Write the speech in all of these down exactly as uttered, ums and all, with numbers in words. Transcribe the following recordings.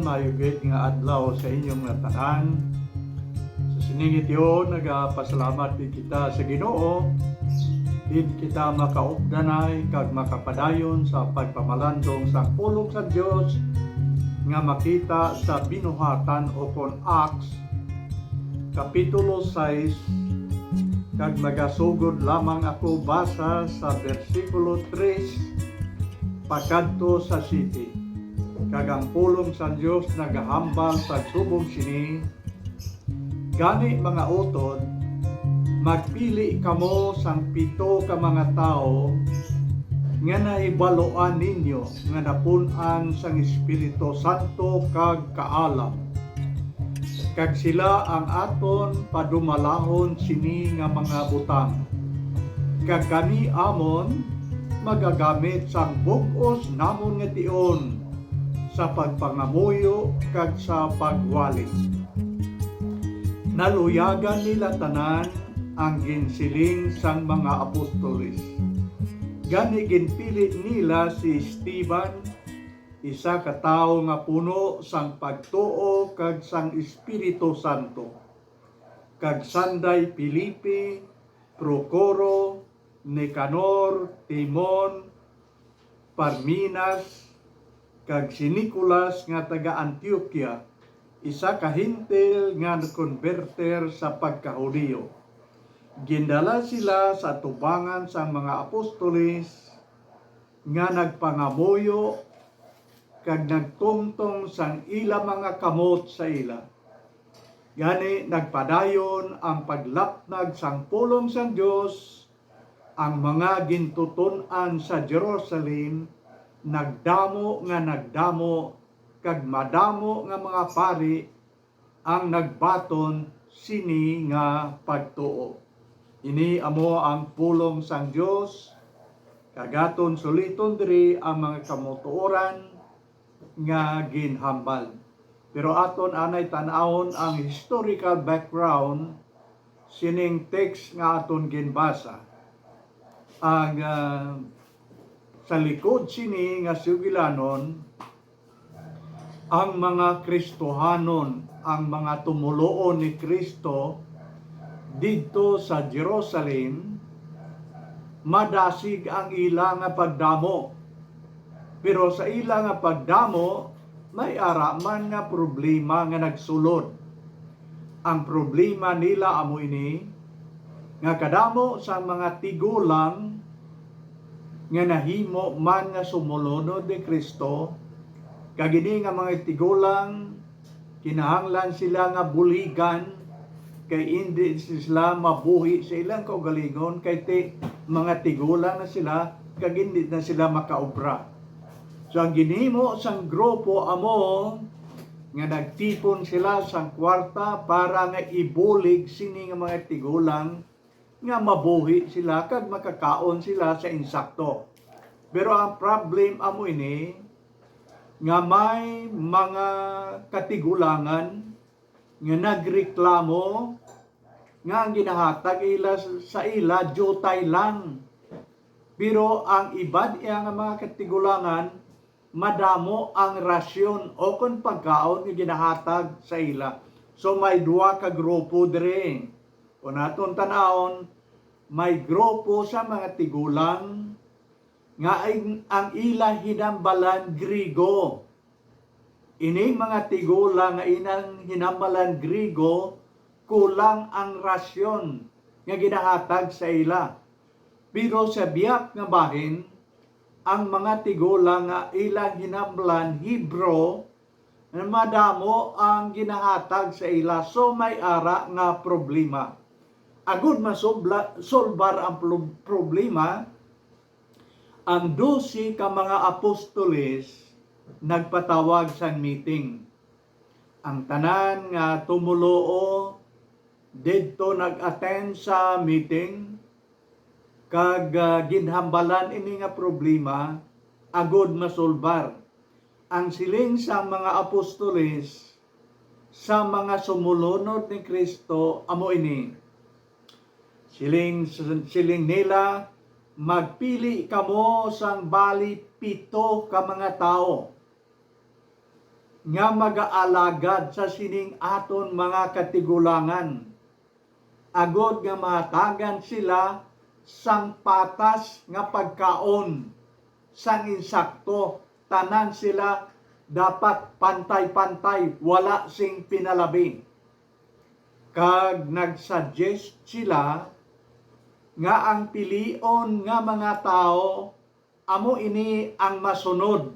Maayong gid nga adlaw sa inyong nga tanan. Sa sining tion, nagapasalamat gid kita sa Ginoo. Din kita makaupdanay kag makapadayon sa pagpamalandong sa pulong sa Dios nga makita sa Binuhatan o kon Acts, Kapitulo sais, kag magasugod lamang ako basa sa bersikulo tres pakadto sa siyete. Kag ang pulong sang Dios nagahambal sa subong sini, Gani, mga utod, magpili kamo sang pito ka mga tawo nga nahibaluan ninyo nga napun-an sang Espiritu Santo kag kaalam, kag sila ang aton padumalahon sini nga mga butang, kag kami amon magagamit sang bug-os namon nga tion sa pagpangamuyo kag sa pagwali. Naluyagan nila tanan ang ginsiling sang mga apostoles. Gani, ginpili nila si Esteban, isa ka tawo nga puno sang pagtuo kag sang Espiritu Santo, kag sanday Felipe, Procoro, Nicanor, Timon, Parmenas, kag si Nicolas nga taga Antioquia, isa ka Gentil nga nakonbertir sa pagkahudiyo. Gindala sila sa atubangan sang mga apostoles, nga nagpangamuyo kag nagtungtong sang ila mga kamot sa ila. Gani, nagpadayon ang paglapnag sang pulong sang Dios. Ang mga gintuton-an sa Jerusalem nagdamo nga nagdamo, kag madamo nga mga pari ang nagbaton sini nga pagtuo. Ini amo ang pulong sang Dios, kag aton suliton diri ang mga kamatuoran nga ginhambal. Pero aton anay tan-awon ang historical background sining text nga aton ginbasa. Ang, ah, sa likod sini nga sugilanon, ang mga Kristohanon, ang mga tumoluo ni Kristo didto sa Jerusalem, madasig ang ila nga pagdamo. Pero sa ila nga pagdamo, may ara man nga problema nga nagsulod. Ang problema nila amo ini, nga kadamo sang mga tigulang nga nahimo man nga sumolunod ni Cristo, kag ini nga mga tigulang kinahanglan sila nga buligan, kay indi sila mabuhi sa ilang kaugalingon, kay ti-, mga tigulang na sila, kag indi na sila makaobra. So, ang ginhimo sang grupo amo nga nagtipon sila sang kwarta para nga ibulig sini nga mga tigulang nga mabuhi sila kag makakaon sila sa insakto. Pero ang problem amo ini nga may mga katigulangan nga nagreklamo nga ang ginahatag ila sa ila diutay lang. Pero ang iban iya nga mga katigulangan, madamo ang rasyon o kon pagkaon nga ginahatag sa ila. So, may duha ka grupo diri. Kung aton tan-awon, may grupo sa mga tigulang nga ang, ang ila hinambalan Griego. Ining mga tigulang nga ilang hinambalan Griego, kulang ang rasyon nga ginahatag sa ila. Pero sa biyak nga bahin, ang mga tigulang nga ilang hinambalan Hebrew, madamo ang ginahatag sa ila, so may ara nga problema. Agud masubla-, solbar ang pro-, problema, ang dose ka mga apostoles nagpatawag sang meeting. Ang tanan nga tumoluo didto nag-attend sa meeting, kag, ah, ginhambalan ini nga problema agud masulbar. Ang siling sang mga apostoles sa mga sumolunod ni Cristo amo ini. Siling, siling nila, "Magpili kamo sang bali pito ka mga tawo." nga magaalagad sa sining aton mga katigulangan, agod nga mahatagan sila sang patas nga pagkaon sang insakto. Tanan sila dapat pantay-pantay, wala sing pinalabi. Kag nagsuggest sila nga ang pilion nga mga tawo amo ini ang masunod.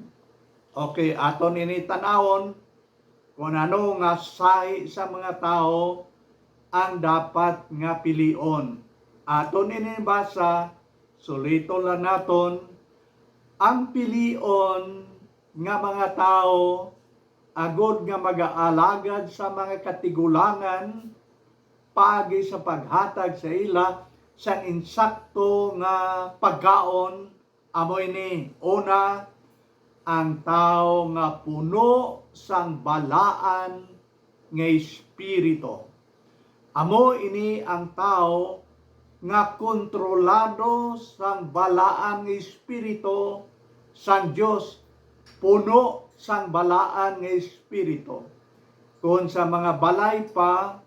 Okay, aton ini tan-awon kung ano nga sahi sa mga tawo ang dapat nga pilion. Aton ini basa, suliton lang naton, ang pilion nga mga tawo agod nga magaalagad sa mga katigulangan paagi sa paghatag sa ila sang insakto nga pagkaon. Amo ini, una, ang tawo nga puno sang balaan nga espiritu. Amo ini ang tawo nga kontrolado sang balaan nga espiritu sang Dios, puno sang balaan nga espiritu. Kon sa mga balay pa,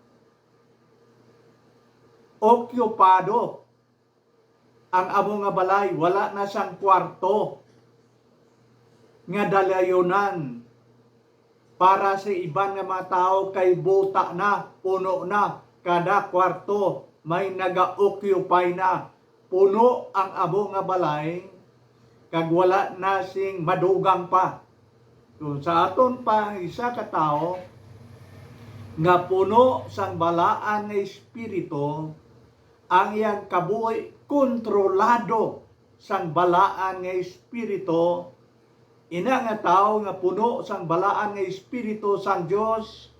okyupado ang amo nga balay, wala na sang kwarto nga dalayunan para sa iban nga mga tawo, kay buta na, puno na, kada kwarto may naga-occupy na, puno ang amo nga balay, kag wala na sing madugang pa. Kung sa aton pa, isa ka tawo nga puno sang balaan nga espiritu, ang iyang kabuhi kontrolado sang balaan nga espiritu, ina nga tawo nga puno sang balaan nga espiritu sang Dios,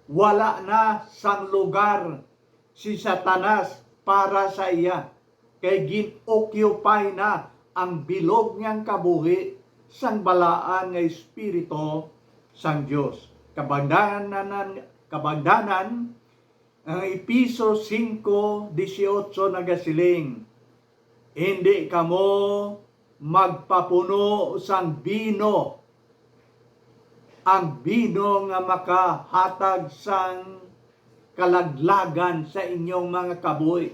wala na sang lugar si Satanas para sa iya, kay gin-occupy na ang bilog niyang kabuhi sang balaan nga espiritu sang Dios. Kabangdanan, kabangdanan, ang Efeso singko dieciocho nagasiling, "Indi kamo magpapuno sang bino, ang bino nga makahatag sang kalaglagan sa inyong mga kabuhi.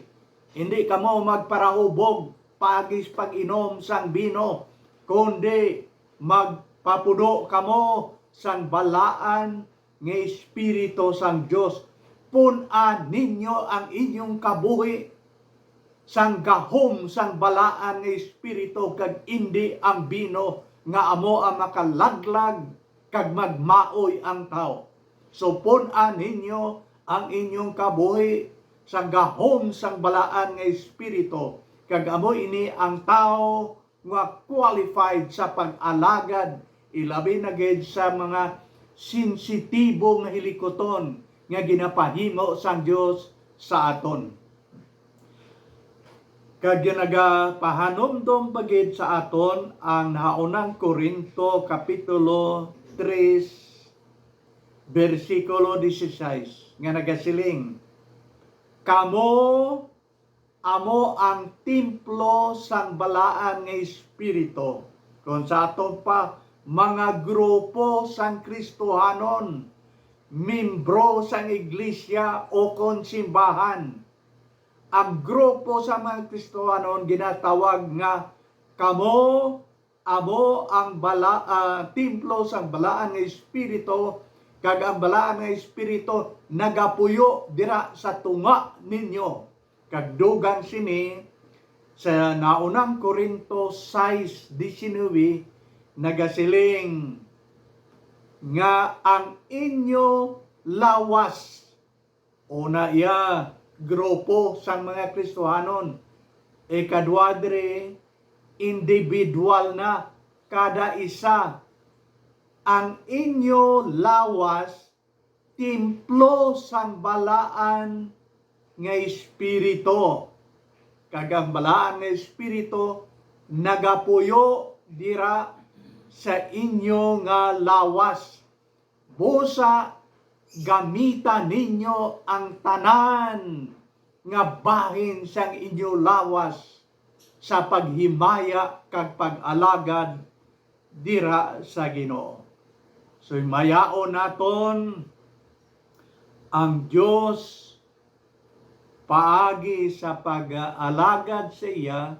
Indi kamo magparahubog paagi sa pag-inom sang bino, kundi magpapuno kamo sang balaan nga Espiritu sang Dios. Pun-a ninyo ang inyong kabuhi sang gahom sang balaan nga Espiritu, kag indi ang bino, nga amo ang makalaglag kag magmaoy ang tawo. So, pun-a ninyo ang inyong kabuhi sang gahom sang balaan nga Espiritu, kag amo ini ang tawo nga qualified sa pag-alagad, ilabi na gid sa mga sensitibo nga hilikuton nga ginapahimo sang Dios sa aton." Kag nagapahanumdom pa gid sa aton ang nahaunang Corinto, Kapitulo tres, bersikulo dieciséis, nga nagasiling, "Kamo amo ang templo sang balaan nga Espiritu." Kon sa aton pa, mga grupo sang Kristohanon, membro sang iglesia ukon simbahan, ang grupo sa mga Kristohanon ginatawag nga, "Kamo amo ang bala-, ah, templo sang balaan nga Espiritu, kag ang balaan nga Espiritu nagapuyo dira sa tunga ninyo." Kag dugang sini, sa naunang Corinto sais diecinuebe, nagasiling nga ang inyo lawas, una iya, grupo sang mga Kristohanon, ikadwa diri, individual na kada isa, ang inyo lawas templo sang balaan nga Espiritu, kag ang balaan nga Espiritu nagapuyo dira sa inyo nga lawas. Busa, gamita ninyo ang tanan nga bahin sang inyo lawas sa paghimaya kag pag-alagad dira sa Ginoo. So, himayaon naton ang Dios paagi sa pag-alagad sa iya,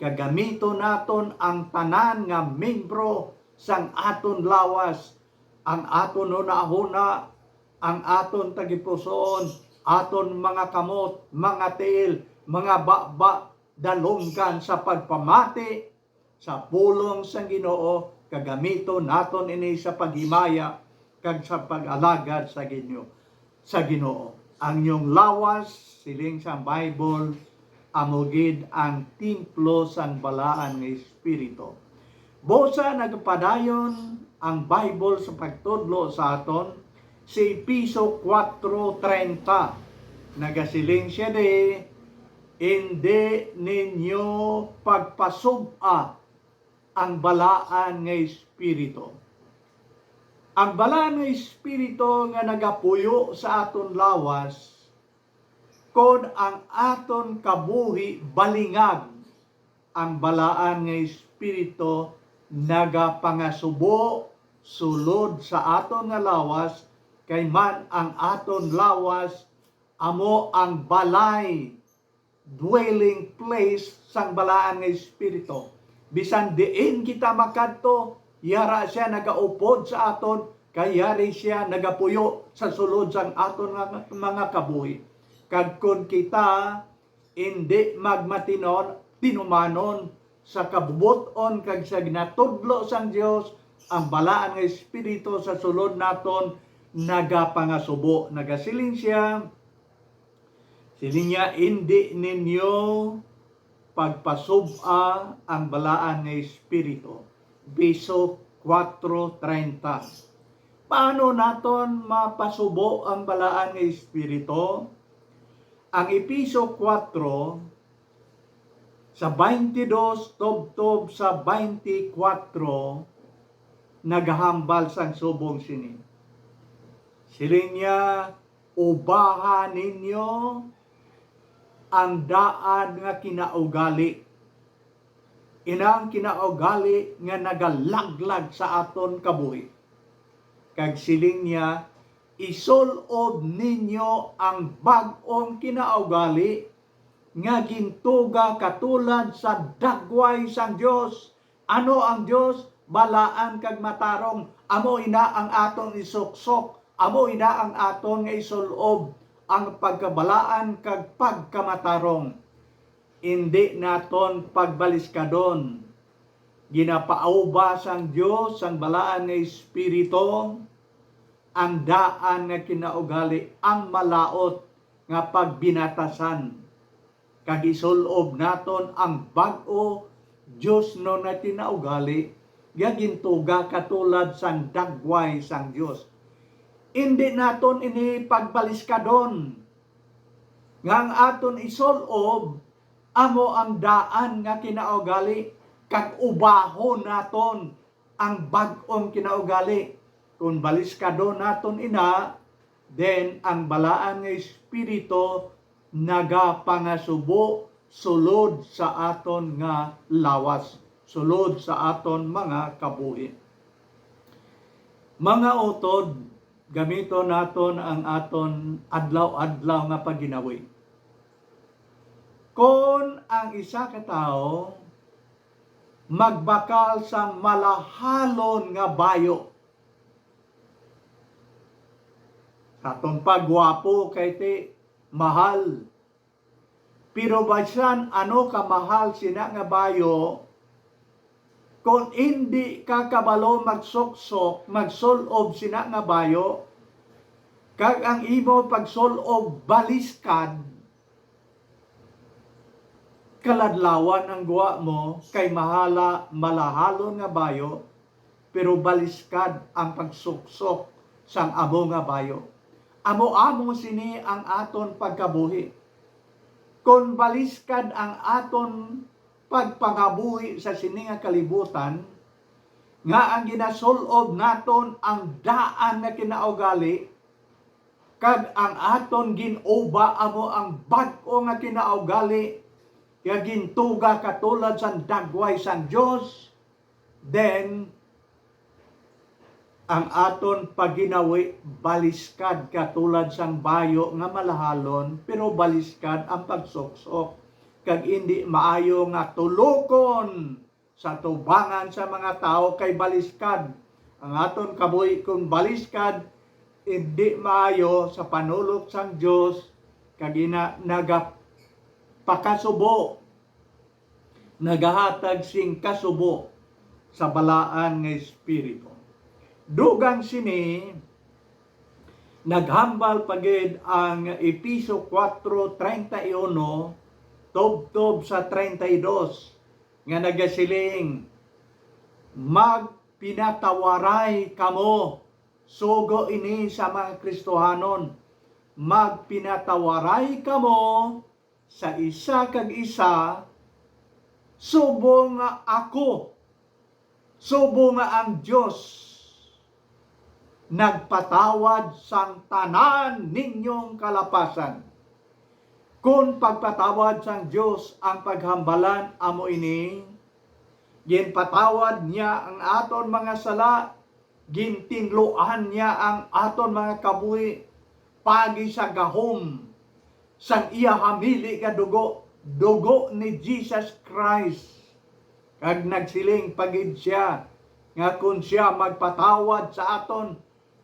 kag gamiton naton ang tanan nga membro sang aton lawas, ang aton hunahuna, ang aton tagipusoon, aton mga kamot, mga tiil, mga baba, dalunggan sa pagpamati sa pulong sang Ginoo, kag gamiton naton ini sa paghimaya kag sa pag-alagad sa Ginoo, sa Ginoo. Ang inyong lawas, siling sang Bible, amo gid ang templo sang Balaan nga Espiritu. Busa nagapadayon ang Bible sa pagtudlo sa aton, si Efeso kuwatro treinta, nagasiling siya di, "Indi ninyo pagpasub-a ang Balaan nga Espiritu." Ang Balaan nga Espiritu nga nagapuyo sa aton lawas, kon ang aton kabuhi balingag, ang Balaan nga Espiritu nagapangasubo sulod sa aton nga lawas, kay man ang aton lawas amo ang balay, dwelling place sang Balaan nga Espiritu. Bisan diin kita makadto, yara siya nagaupod sa aton, kay yari siya nagapuyo sa sulod sang aton nga mga kabuhi. Kag kon kita indi magmatinon, tinumanon sa kabubot-on kag sa ginatudlo sang Dios, ang Balaan nga Espiritu sa sulod naton nagapangasubo. Nagasiling siya, siling niya, "Indi ninyo pagpasub-a ang Balaan nga Espiritu." Efeso kuwatro treinta. Paano naton mapasubo ang Balaan nga Espiritu? Ang Efeso kuwatro, sa twenty-dos tubtob sa twenty-kuwatro, nagahambal sang subong sini. Siling niya, "Ubaha ninyo ang daan nga kinaugali." Ina ang kinaugali nga nagalaglag sa aton kabuhi. Kag siling niya, "Isul-ob ninyo ang bag-ong kinaugali nga gintuga katulad sa dagway sang Dios." Ano ang Dios? Balaan kag matarong. Amo ina ang aton isuksok. Amo ina ang aton nga isul-ob, ang pagkabalaan kag pagkamatarong. Indi naton pagbaliskadon. Ginapauba sang Dios sang Balaan nga Espiritu ang daan nga kinaugali, ang malaut nga pagbinatasan, kag isul-ob naton ang bag-o diosnon nga kinaugali nga gintuga katulad sang dagway sang Dios. Indi naton ini pagbaliskadon nga ang aton isul-ob amo ang daan nga kinaugali, kag ubahon naton ang bag-ong kinaugali. Kon baliskadon naton ina, then ang Balaan nga Espiritu nagapangasubo sulod sa aton nga lawas, sulod sa aton mga kabuhi. Mga utod, gamiton naton ang aton adlaw-adlaw nga pagginawi. Kon ang isa ka tawo magbakal sang malahalon nga bayo, sa aton pa, gwapo kay ti, mahal. Pero bisan ano ka mahal sina nga bayo, kon indi ka kabalo magsuksok, magsul-ob sina nga bayo, kag ang imo pagsul-ob baliskad, kaladlawan ang gwa mo kay mahala, malahalon nga bayo, pero baliskad ang pagsuksok sang amo nga bayo. Amo-amo sini ang aton pagkabuhi. Kon baliskad ang aton pagpangabuhi sa sini nga kalibutan, nga ang ginasul-ob naton ang daan nga kinaugali, kag ang aton gin-uba amo ang bag-o nga kinaugali nga gintuga katulad sang dagway sang Dios, then Ang aton pagginawi baliskad katulad sang bayo nga malahalon, pero baliskad ang pagsuksok, kag indi maayo nga tulokon sa tubangan sa mga tawo kay baliskad ang aton kabuhi. Kon baliskad, indi maayo sa panulok sang Dios, kag ina nagapakasubo, nagahatag sing kasubo sa balaan nga espiritu. Dugang sini, naghambal pa gid ang Efeso kuwatro treinta y uno tubtob sa treinta y dos, nga nagasiling, "Magpinatawaray kamo." Sugo ini sa mga Kristohanon, "Magpinatawaray kamo sa isa kag isa, subong nga ako, subong nga ang Dios nagpatawad sang tanan ninyong kalapasan." Kon pagpatawad sang Dios ang paghambalan, amo ini: ginpatawad niya ang aton mga sala, gintinluan niya ang aton mga kabuhi paagi sa gahom sang iya hamili nga dugo, dugo ni Jesus Christ. Kag nagsiling pa gid sia nga kon sia magpatawad sa aton,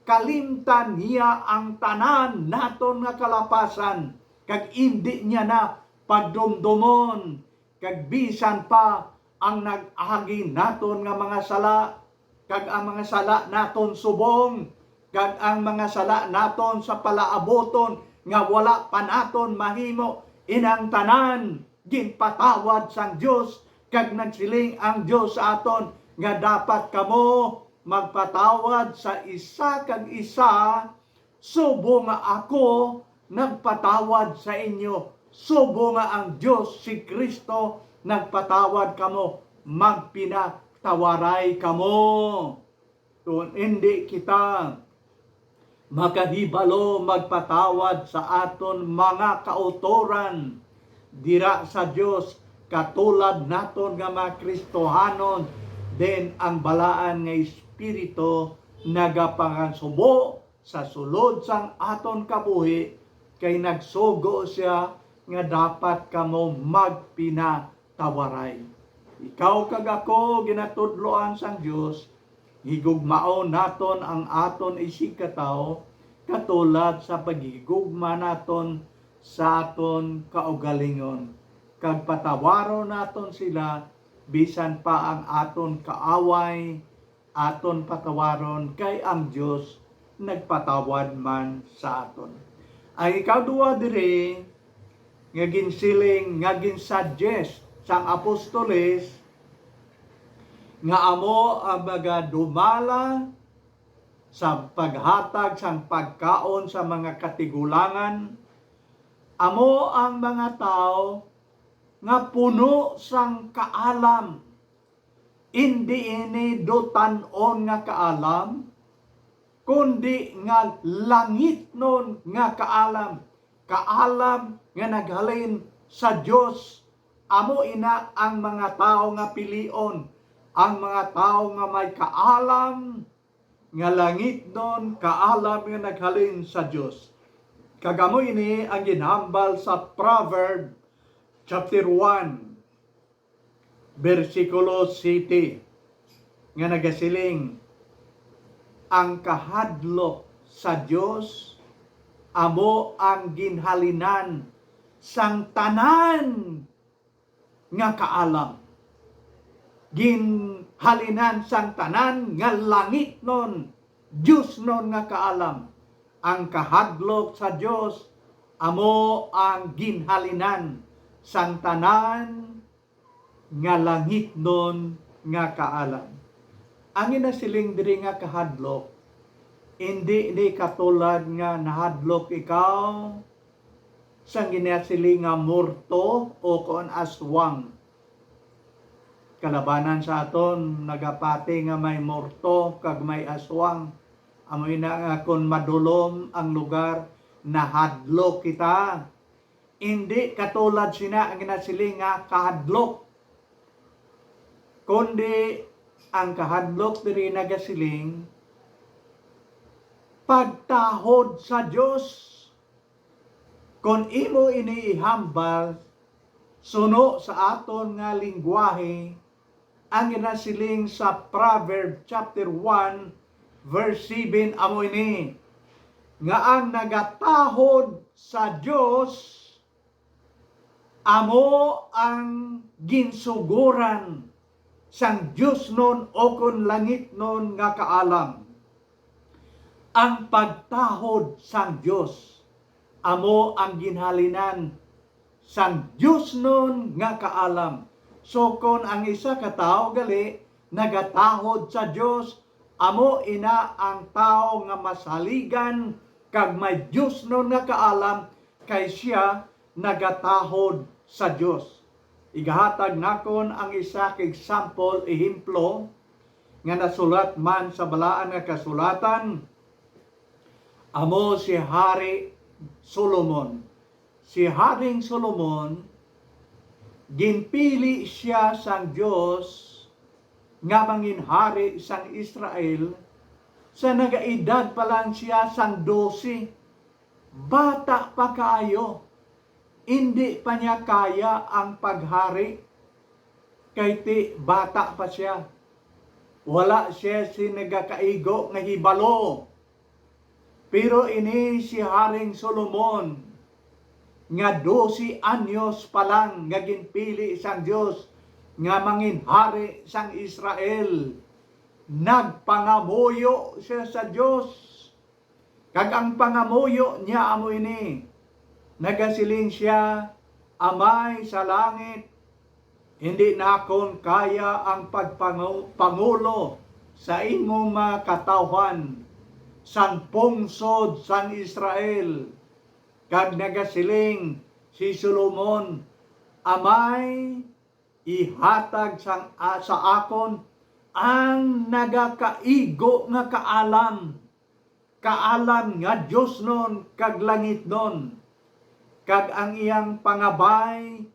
kalimtan niya ang tanan naton nga kalapasan, kag indi niya na pagdumdomon, kag bisan pa ang nag-agi naton nga mga sala, kag ang mga sala naton subong, kag ang mga sala naton sa palaabuton nga wala pa naton mahimo, inang tanan ginpatawad sang Dios, kag nagsiling ang Dios sa aton nga dapat kamo magpatawad sa isa kag isa, subong nga ako nagpatawad sa inyo, subong nga ang Dios si Cristo nagpatawad kamo, magpinatawaray kamo. Kon indi kita makahibalo magpatawad sa aton mga kautoran dira sa Dios, katulad naton nga mga Kristohanon, then ang balaan nga Espiritu nagapangasubo sa sulod sang aton kabuhi, kay nagsugo sia nga dapat kamo magpinatawaray. Ikaw kag ako ginatudloan sang Dios, higugmaon naton ang aton isigkatawo, katulad sa paghigugma naton sa aton kaugalingon, kag patawaron naton sila, bisan pa ang aton kaaway, aton patawaron, kay ang Dios nagpatawad man sa aton. Ang ikaduha diri nga ginsiling, nga ginsuggest sang apostoles, nga amo ang magadumala sa paghatag sang pagkaon sa mga katigulangan, amo ang mga tawo nga puno sang kaalam. Indi ini dutan-on nga kaalam, kundi nga langitnon nga kaalam, kaalam nga naghalin sa Dios. Amo ina ang mga tawo nga pilion, ang mga tawo nga may kaalam nga langitnon, kaalam nga naghalin sa Dios. Kag amo ini ang ginhambal sa Proverb chapter one, bersikulo siyete, nga nagasiling, "Ang kahadlok sa Dios amo ang ginhalinan sang tanan nga kaalam." Ginhalinan sang tanan nga langitnon, diosnon nga kaalam. Ang kahadlok sa Dios amo ang ginhalinan sang tanan nga langitnon nga kaalam. Ang ginasiling diri nga kahadlok, indi ni katulad nga nahadlok ikaw sang ginasiling nga morto o kon aswang. Kalabanan sa aton nagapati nga may morto kag may aswang. Amo ina nga kon madulom ang lugar, nahadlok kita. Indi katulad sina ang ginasiling nga kahadlok, kundi ang kahadlok diri nagasiling pagtahod sa Dios. Kon imo ini ihambal suno sa aton nga linggwahe, ang ginasiling sa Proverbs chapter one, verse seven amo ini, nga ang nagatahod sa Dios amo ang ginsugoran sang diosnon ukon langitnon nga kaalam. Ang pagtahod sang Dios amo ang ginhalinan sang diosnon nga kaalam. So, kon ang isa ka tawo gali nagatahod sa Dios, amo ina ang tawo nga masaligan kag may diosnon nga kaalam, kay sia nagatahod sa Dios. Igahatag nakon ang isa ka example, ehemplo, nga nasulat man sa Balaan nga Kasulatan, amo si Hari Solomon. Si Haring Solomon, ginpili sia sang Dios nga mangin hari sang Israel sa nagaedad pa lang sia sang dose. Bata pa kaayo, indi pa niya kaya ang paghari, kay ti bata pa sia. Wala sia sing nagakaigo nga hibalo. Pero ini si Haring Solomon, nga dose anyos pa lang nga ginpili sang Dios nga mangin hari sang Israel, nagpangamuyo sia sa Dios. Kag ang pangamuyo niya amo ini, nagasiling sia, "Amay sa langit, hindi nakon kaya ang pagpangu-, pangulo sa imong mga katawhan sang pungsod sang Israel." Kag nagasiling si Solomon, "Amay, ihatag sang, a-, sa akon ang nagakaigo nga kaalam, kaalam nga diosnon kag langitnon." Kag ang iyang pangabay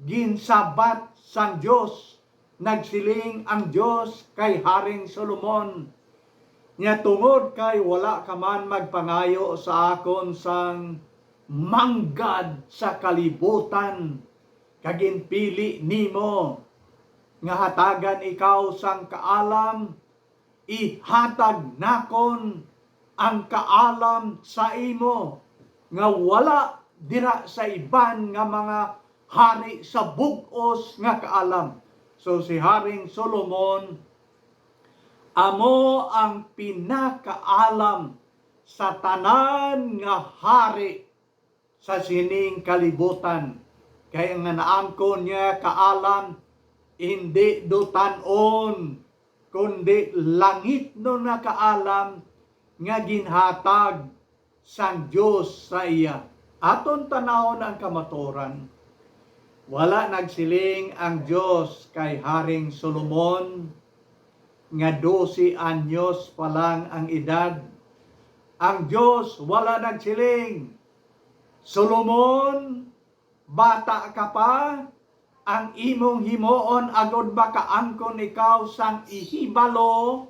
ginsabat sang Dios. Nagsiling ang Dios kay Haring Solomon, nga tungod kay wala ka man magpangayo sa akon sang manggad sa kalibutan, kag ginpili nimo nga hatagan ikaw sang kaalam, ihatag nakon ang kaalam sa imo nga wala dira sa iban nga mga hari sa bug-os nga kaalam. So, si Haring Solomon amo ang pinakaalam sa tanan nga hari sa sining kalibutan, kay ang naangkon niya kaalam indi dutan-on, kundi langitnon nga kaalam nga ginhatag sang Dios sa iya. Aton tanawon ang kamatuoran. Wala nagsiling ang Dios kay Haring Solomon nga dose anyos pa lang ang edad. Ang Dios wala nagsiling, "Solomon, bata ka pa, ang imong himuon agod makaangkon ikaw sang ihibalo,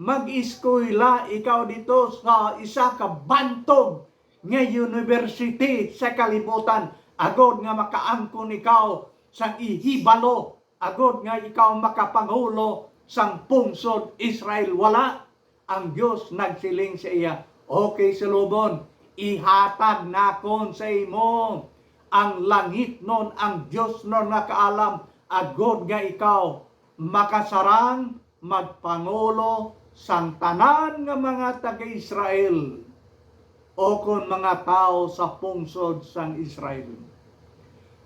mag-eskwela ikaw dito sa isa ka bantog nga university sa kalibutan, agod nga makaangkon ikaw sang ihibalo, agod nga ikaw makapangulo sang pungsod Israel." Wala. Ang Dios nagsiling sa iya, "Okay, Solomon, ihatag nakon sa imo ang langitnon, ang diosnon nga kaalam, agod nga ikaw makasarang magpangulo sang tanan nga mga taga-Israel, o kon mga tawo sa pungsod sang Israel."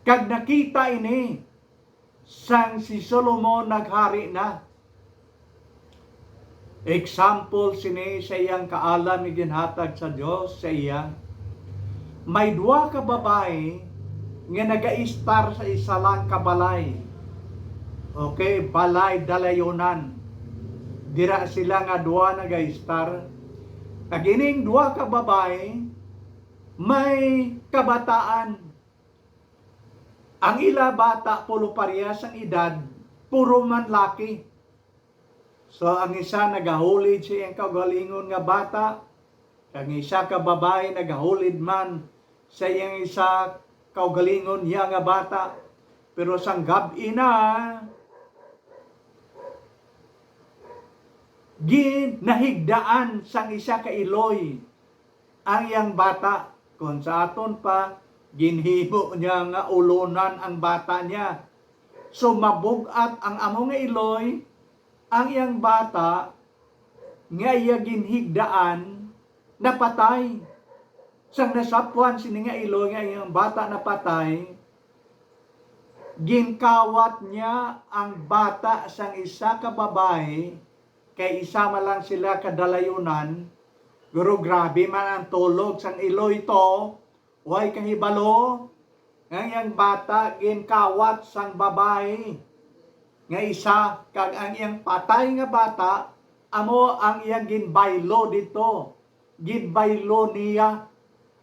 Kag nakita ini sang si Solomon naghari na. Example sini sa iyang kaalam nga ginhatag sa Dios sa iya. May duha ka babayi nga nagaistar sa isa lang ka balay. Okay, balay dalayunan. Dira sila nga duha nagaistar. Kag ining duha ka babayi may kabataan. Ang ila bata, pulo parehas ang edad, puro man laki. So, ang isa nagahulid sa iyang kaugalingon nga bata, Kag ang isa ka babayi nagahulid man sa iyang isa kaugalingon niya nga bata. Pero sang gab-i na, ginahigdaan sang isa ka iloy ang iyang bata. Kon sa aton pa, ginhimo niya nga ulonan ang bata niya. So, mabug-at ang amo nga iloy, ang iyang bata nga iya ginhigdaan napatay. Sang nasapwan sini nga iloy nga iyang bata napatay, ginkawat niya ang bata sang isa ka babayi, kay isa man lang sila kadalayunan. Pero grabe man ang tulog sang iloy to, way kahibalo nga ang iyang bata ginkawat sang babayi nga isa, kag ang iyang patay nga bata amo ang iyang ginbaylo didto. Ginbaylo niya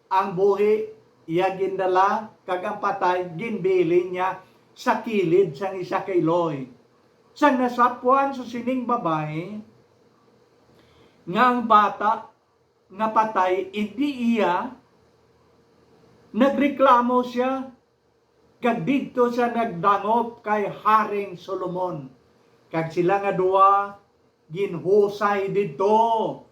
ang buhi, iya gindala, kag ang patay ginbilin niya sa kilid sang isa ka iloy. Sang nasapwan sa sining babayi nga ang bata nga patay indi iya, nagreklamo sia, kag didto sia nagdangop kay Haring Solomon, kag sila nga duha ginhusay didto.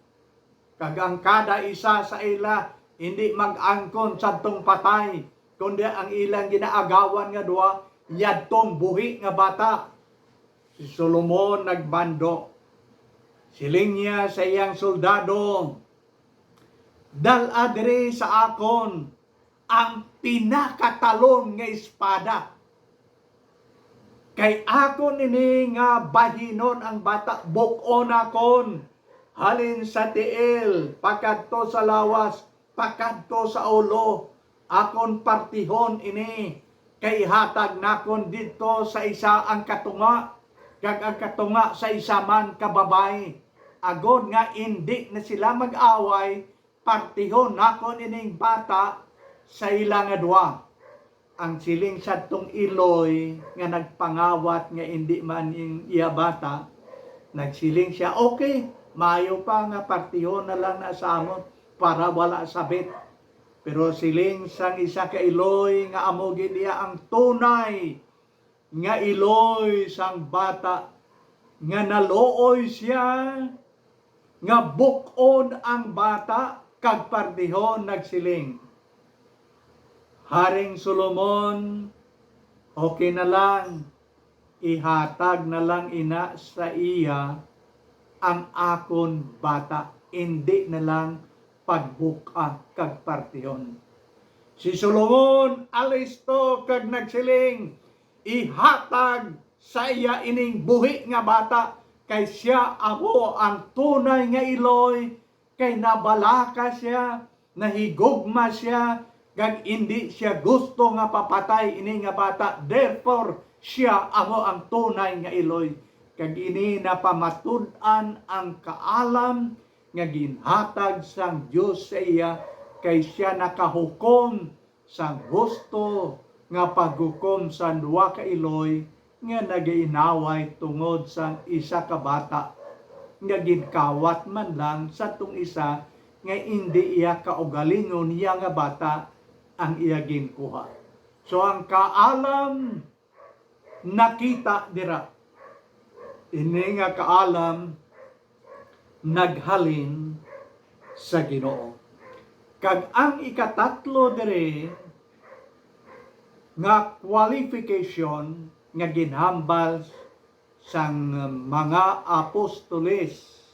Kag ang kada isa sa ila indi mag-angkon sadtong patay, kundi ang ilang ginaagawan nga duha yadtong buhi nga bata. Si Solomon nagbando. Siling niya sa iyang soldado, "Dal-a diri sa akon ang pinakatalon nga espada. Kay akon ini nga bahinon ang bata, buk-on akon halin sa tiil pakadto sa lawas, pakadto sa ulo. Akon partihon ini, kay ihatag nakon didto sa isa ang katunga, kag ang katunga sa isa man ka babayi, agod nga indi na sila mag-away, partihon nakon ining bata sa ila nga duha." Ang siling sadtong iloy nga nagpangawat nga indi man in iya bata, nagsiling sia, "Okay, maayo pa nga partihon na lang na sa amon para wala sabit." Pero siling sang isa ka iloy nga amo gid iya ang tunay nga iloy sang bata, nga naluoy sia nga buk-on ang bata kag partihon, nagsiling, "Haring Solomon, okay na lang, ihatag na lang ina sa iya ang akon bata, indi na lang pagbuk-a kag partihon." Si Solomon alisto kag nagsiling, "Ihatag sa iya ining buhi nga bata, kay sia amo ang tunay nga iloy, kay nabalaka sia, nahigugma sia, kag indi sia gusto nga papatay ini nga bata. Therefore, sia amo ang tunay nga iloy." Kag ini napamatud-an ang kaalam nga ginhatag sang Dios sa iya, kay sia nakahukom sang husto nga paghukom sang duha ka iloy nga nagainaway tungod sang isa ka bata nga ginkawat man lang sadtong isa nga indi iya kaugalingon niya nga bata ang iya ginkuha. So, ang kaalam nakita dira. Ini nga kaalam naghalin sa Ginoo. Kag ang ikatatlo diri nga qualification nga ginhambal sang mga apostoles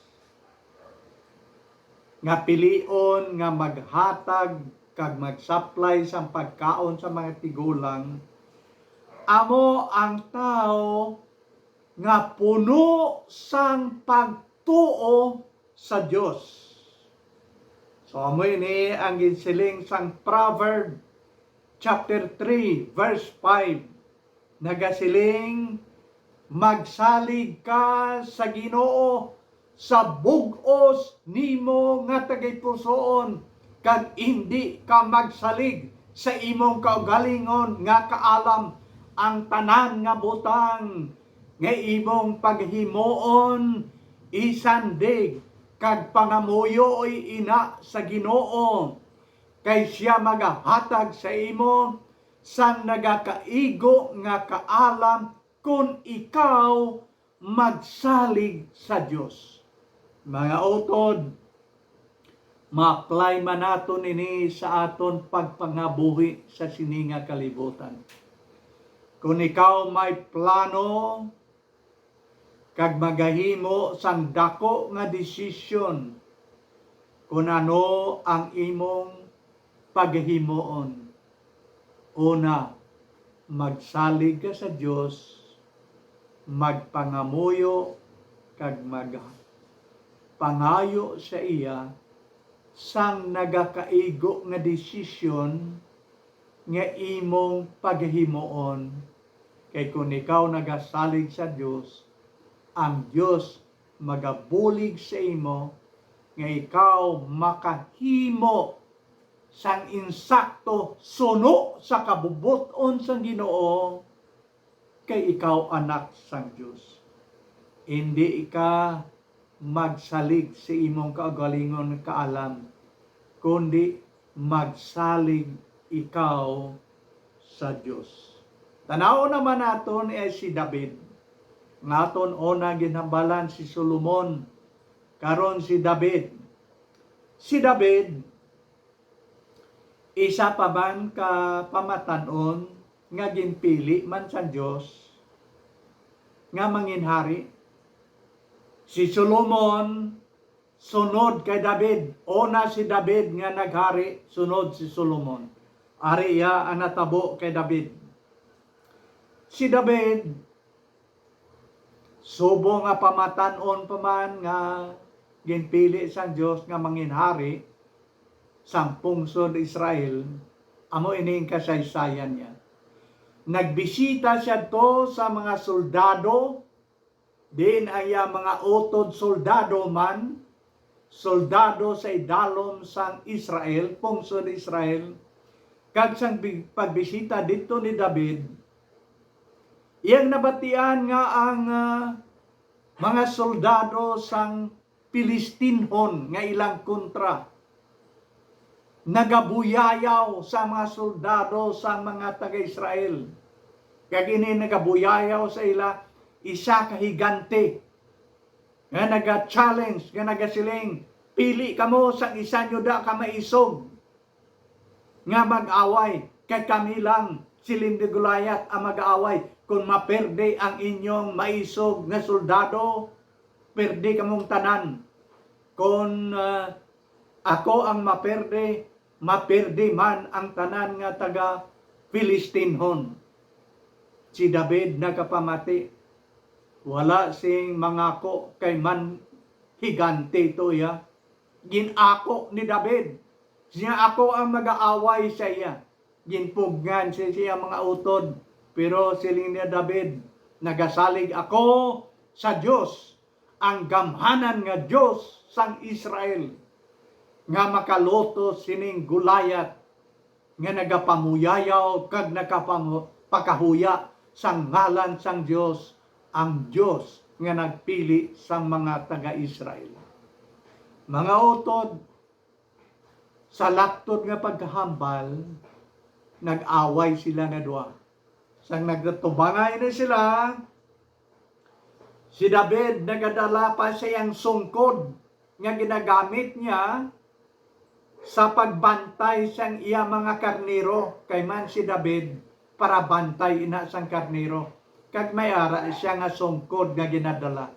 nga pilion nga maghatag kag mag-supply sang pagkaon sa mga tigulang, amo ang tawo nga puno sang pagtuo sa Dios. So, amo ini ang ginsiling sang Proverb chapter three, verse five. Nagasiling, "Magsalig ka sa Ginoo sa bug-os nimo nga tagipusoon, kag indi ka magsalig sa imong kaugalingon nga kaalam. Ang tanan nga butang nga imong paghimuon isandig kag pangamuyo ina sa Ginoo, kay sia magahatag sa imo sang nagakaigo nga kaalam kon ikaw magsalig sa Dios. Mga utod, ma-apply man naton ini sa aton pagpangabuhi sa sini nga kalibutan. Kon ikaw may plano kag magahimo sang dako nga desisyon, kon ano ang imong pagahimuon, una, magsalig ka sa Dios, magpangamuyo, kag magpangayo sa iya sang nagakaigo nga desisyon nga imong pagahimuon. Kay kon ikaw nagasalig sa Dios, ang Dios magabulig sa imo nga ikaw makahimo sang insakto suno sa kabubot-on sang Ginoo, kay ikaw anak sang Dios. Indi ka magsalig sa imong kaugalingon nga kaalam, kundi magsalig ikaw sa Dios. Tan-awon naman naton, eh, si David. Nga aton una ginhambalan si Solomon, karon si David. Si David, isa pa man ka pamatan-on nga ginpili man sang Dios nga manginhari. Si Solomon sunod kay David. Una si David nga naghari, sunod si Solomon. Ari iya ang natabo kay David. Si David, subong nga pamatan-on pa man nga ginpili sang Dios nga manginhari sang pungsod Israel, amo ini ang kasaysayan niya. Nagbisita siya to sa mga soldado, diin ang iya mga utod soldado man, soldado sa idalom sang Israel, pungsod Israel, kag sang bi-, pagbisita didto ni David, iyang nabatian nga ang, ah, mga soldado sang Pilistinhon nga ilang kontra nagabuyayaw sa mga soldado sang mga taga-Israel. Kag ini nagabuyayaw sa ila, isa ka higante nga naga-challenge, nga nagasiling, "Pili kamo sang isa nyo da ka maisog nga mag-away, kay kami lang, siling ni Goliath, ang mag-aaway. Kung maperde ang inyong maisog nga soldado, perde kamong tanan. Kung, ah, ako ang maperde, maperde man ang tanan nga taga-Filistinhon." Si David nagapamati, "Wala sing mangako kay man higante to iya." Gin-ako ni David. Siya, "Ako ang mag-aaway sa iya." Ginpugngan siya, siya mga utod. Pero siling ni David, "Nagasalig ako sa Dios, ang gamhanan nga Dios sang Israel, nga makalutos sining Goliath nga nagapamuyayaw kag nagapamu-, pakahuya sang ngalan sang Dios, ang Dios nga nagpili sang mga taga-Israel." Mga utod, sa laktod nga pagkahambal, nag-away sila nga duha. Sang nagtubangay na sila, si David nagadala pa sa iyang sungkod nga ginagamit niya sa pagbantay sang iya mga karnero, kay man si David para bantay ina sang karnero, kag may ara siya nga sungkod nga ginadala.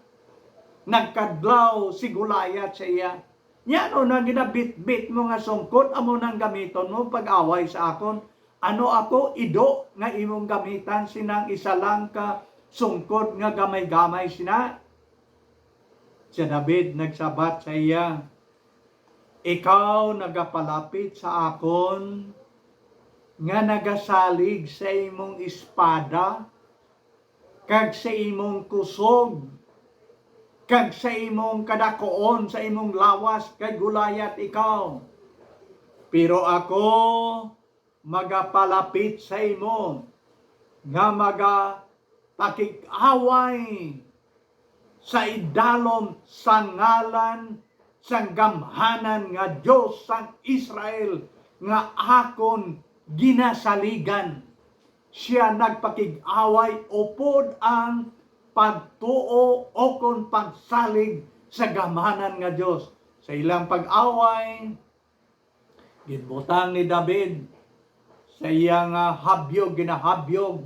Nagkadlaw si Goliath sa iya, "Nya ano na ginabitbit mo nga sungkod amo nang gamiton mo pag-away sa akon? Ano ako ido nga imong gamitan sinang isa lang ka sungkod nga gamay-gamay sina?" Si David nagsabat sa iya, "Ikaw nagapalapit sa akon nga nagasalig sa imong espada kag sa imong kusog kag sa imong kadakuon sa imong lawas kay Goliath ikaw. Pero ako magapalapit sa imo nga magapakig-away sa idalom sa ngalan sang gamhanan nga Dios sang Israel nga akon ginasaligan. Sia nagpakig-away upod ang pagtuo ukon pagsalig sa gamhanan nga Dios. Sa ilang pag-away, ginbutang ni David sa iya nga habyog, ginahabyog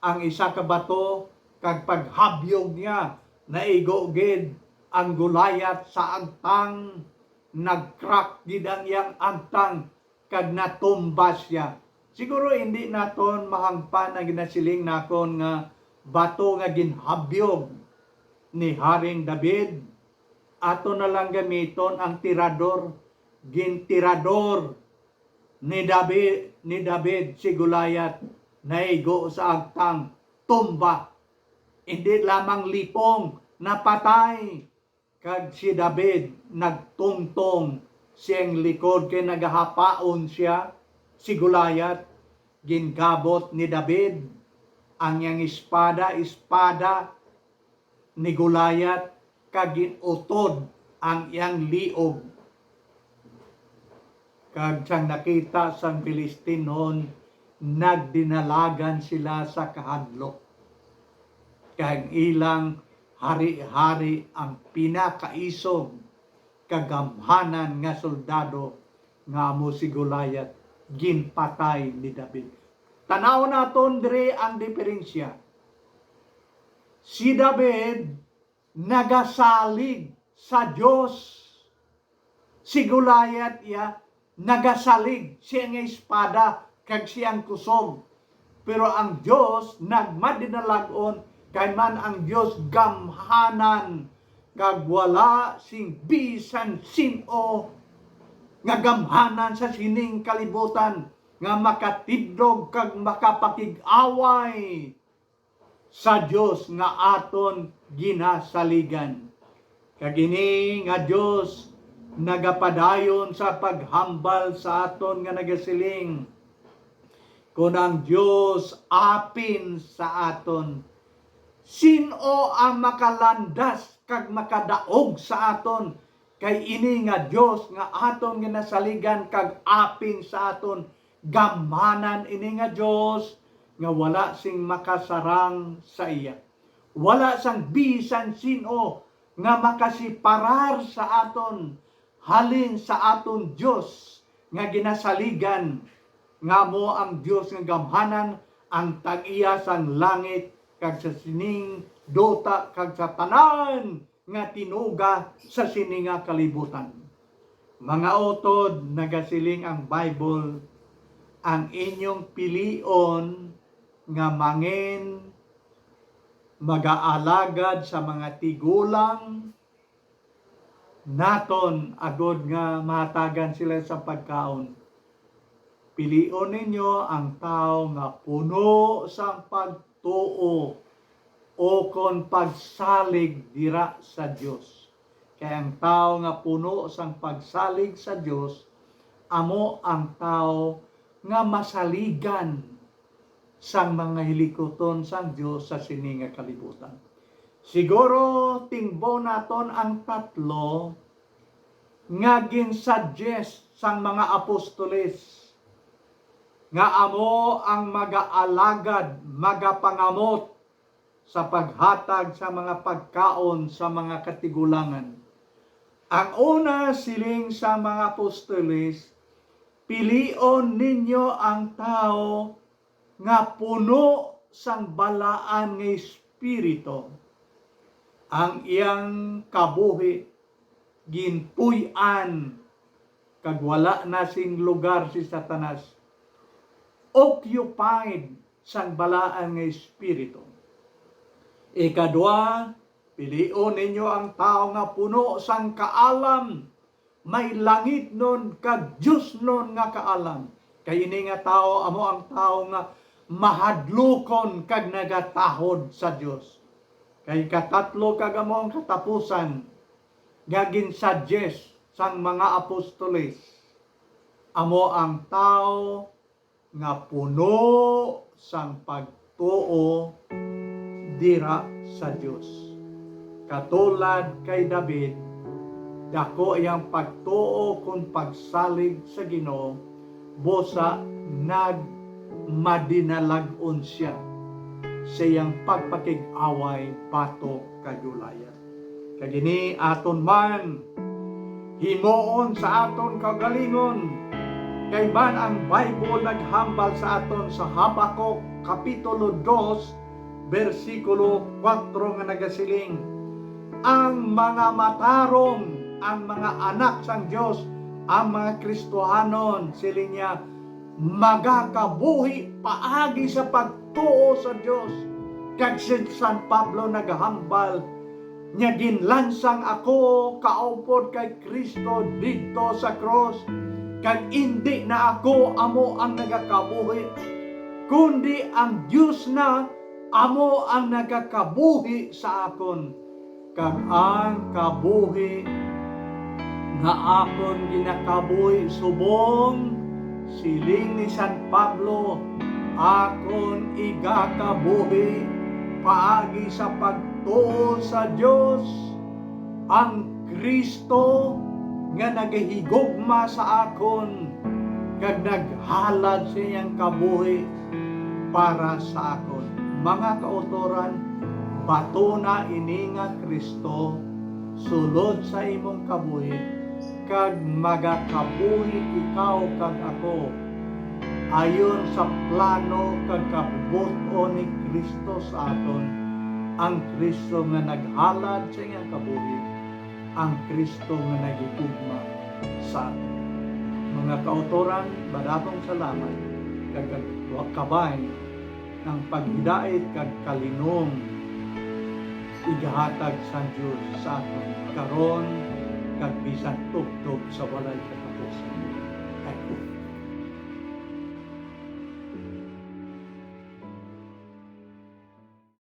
ang isa ka bato, kag paghabyog niya, naigo gid ang Goliath sa agtang, nag-crack gid ang iyang agtang, kag natumba sia. Siguro hindi naton mahangpan ang ginasiling nakon nga bato nga ginhabyog ni Haring David. Ato na lang gamiton ang tirador. Gintirador ni David, ni David si Goliath, naigo sa agtang, tumba. Hindi lamang lipong, napatay. Kag si David nagtungtong siyang likod kay nagahapaon sia. Si Goliath, gingabot ni David ang iyang espada, espada ni Goliath, kag gin-utod ang iyang liog. Kag sang nakita sang Filistinon, nagdinalagan sila sa kahadlok. Kag ang ilang hari-hari, ang pinakaisog kagamhanan nga soldado, nga amo si Goliath, ginpatay ni David. Tanaw naton diri ang diferensya. Si David nagasalig sa Dios. Si Goliath iya nagasalig siya nga espada kag siyang kusog. Pero ang Dios nagmadinalag-on, kay man ang Dios gamhanan, kag wala sing bisan sin-o nga gamhanan sa sining kalibutan nga makatidlog kag makapakig-away sa Dios nga aton ginasaligan. Kag ini nga Dios nagapadayon sa paghambal sa aton nga nagasiling, "Kon ang Dios apin sa aton, sin-o ang makalandas kag makadaog sa aton?" Kay ini nga Dios nga aton ginasaligan kag apin sa aton, gamhanan ini nga Dios nga wala sing makasarang sa iya. Wala sang bisan sin-o nga makasiparar sa aton halin sa aton Dios nga ginasaligan, nga amo ang Dios nga gamhanan, ang tag-iya sang langit kag sa sining duta kag sa tanan nga tinuga sa sini nga kalibutan. Mga utod, nagasiling ang Bible, ang inyong pilion nga mangin magaalagad sa mga tigulang naton agod nga mahatagan sila sa pagkaon. Pilion ninyo ang tawo nga puno sang pagtuo ukon pagsalig dira sa Dios. Kay ang tawo nga puno sang pagsalig sa Dios amo ang tawo nga masaligan sang mga hilikuton sang Dios sa sini nga kalibutan. Siguro tingbo naton ang tatlo nga gin-suggest sang mga apostoles nga amo ang magaalagad, magapangamot sa paghatag sa mga pagkaon sa mga katigulangan. Ang una, siling sa mga apostoles, "Pilion ninyo ang tawo nga puno sang balaan nga espiritu, ang iyang kabuhi ginpuy-an, kag wala na sing lugar si Satanas, occupied sang balaan nga espiritu." Ikadua, pilion ninyo ang tawo nga puno sang kaalam, may langitnon kag diosnon nga kaalam. Kay ini nga tawo amo ang tawo nga mahadlukon kag nagatahod sa Dios. Kay katatlo kag amo ang katapusan nga gin-suggest sang mga apostoles, amo ang tawo nga puno sang pagtuo dira sa Dios. Katulad kay David, Daku iyang pagtuo kon pagsalig sa Ginoo, busa nagmadinalag-on sia sa iyang pagpakig-away batok kag Goliath. Kag ini aton man himuon sa aton kaugalingon, kay man ang Bible naghambal sa aton sa Habacuc Kapitulo dos, bersikulo kuwatro nga nagasiling, "Ang mga matarong, ang mga anak sang Dios, ang mga Kristohanon," siling niya, "magakabuhi paagi sa pagtuo sa Dios." Kag si San Pablo nagahambal, niya, "Ginlansang ako kaupod kay Cristo didto sa krus, kag indi na ako amo ang nagakabuhi, kundi ang Dios na amo ang nagakabuhi sa akon, kag ang kabuhi nga akon ginakabuhi subong," siling ni San Pablo, "akon igakabuhi paagi sa pagtuo sa Dios, ang Cristo nga nagahigugma sa akon kag naghalad sa iyang kabuhi para sa akon." Mga kautoran, batuna ini nga Cristo sulod sa imong kabuhi, kag magakabuhi ikaw kag ako ayon sa plano kag kabubot-on ni Cristo sa aton, ang Cristo nga naghalad sa iyang kabuhi, ang Cristo nga nagigugma sa aton. Mga kautoran, madamong salamat kag kabay ang paghidait kag kalinom igahatag sang Dios sa aton karon kag bisan tubtob sa walay katapusan. Amen.